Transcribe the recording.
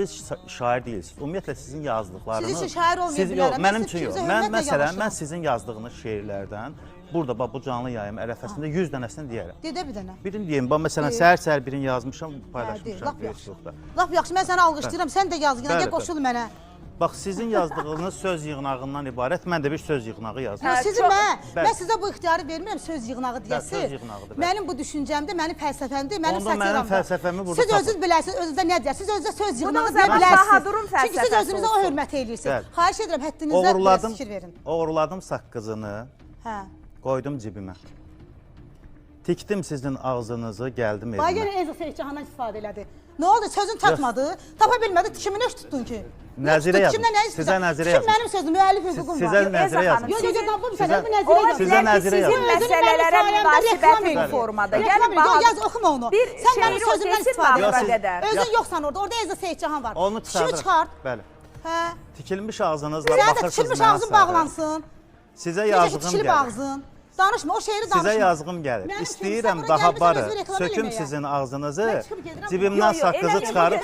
Siz şair deyilsiniz. Ümumiyyətlə sizin yazdıqlarınız... Siz üçün şair olmaya Siz, yox, bilərəm. mənim Mən üçün yox. kimsə Mən hörmətlə məsələn, yanaşıram. mən sizin yazdığınız şeirlərdən burada bax bu canlı yayım ərəfəsində 100 dənəsini deyərəm. Dedə bir dənə. Birini deyim, bax məsələn səhər-səhər birini yazmışam, Hə, deyir, paylaşmışam lap yaxşı. Facebookda. Lap yaxşı, mən səni alqışlayıram. Sən də yaz, yenə gəl qoşul mənə. Bax sizin yazdığınız söz yığınağından ibarət mən də bir söz yığınağı yazdım. Yox, sizin çox- mən, mən sizə bu ixtiyarı vermirəm söz yığınağı deyəsiz. söz yığınağıdır, bəli. Mənim bu düşüncəmdə, mənim fəlsəfəmdə, mənim Onda mənim satiramda. fəlsəfəmi burada Siz tapın. özünüz bilərsiniz, özünüzə nə deyərsiniz? Siz özünüzə söz Bunu o yığınağı deyə zaman bilərsiniz. Bahadurun Çünki siz fəlsəfəsi özünüzə o olsun. hörmət eləyirsiniz. Bəli. Xahiş edirəm, həddinizə biraz fikir verin. Oğurladım saqqızını, Hə. qoydum cibimə. Tikdim sizin ağzınızı, gəldim Bax evimə. yenə Elza Seyidcahandan istifadə elədi. Nə oldu? Sözün tapmadı. Tapa bilmədi. Kimi nə tutdun ki? Nə Nəzirə tutdun? yazın. Kimdən nə istəyirsən? Sizə nəzirə Kim yazın. mənim sözüm? Müəllif hüququm var. Sizə Elza nəzirə xanım, yazın. Yox, yox, yox, bu Sizə- sənə bu nəzirə Ola yazın. Sizə bilər ki, nəzirə sizin yazın. məsələlərə münasibəti bu formada. Reklam Gəlin eləyir. Yox, yaz, Bahadur. oxuma onu. Bir Sən mənim şeiri sözümdən desin istifadə axıra et. qədər. Özün yoxsan orada. Orada Elza Seyidcahan var. Onu Tişimi çıxardıram. çıxart. Bəli. Hə. Tikilmiş ağzınızla Sənin də baxırsınız tikilmiş mənə ağzın sarı. bağlansın. Sizə Necə ki yazığım tikilib gəlir. ağzın. Danışma, o şeiri danışma. Sizə yazığım gəlir. Mənim İstəyirəm üçün, sən daha bura gəlmisən barı. özünü reklam Söküm eləməyə. sizin ağzınızı. Mən çıxıb gedirəm. Cibimdən Yo, yo, saqqızı elə çıxarıb elə.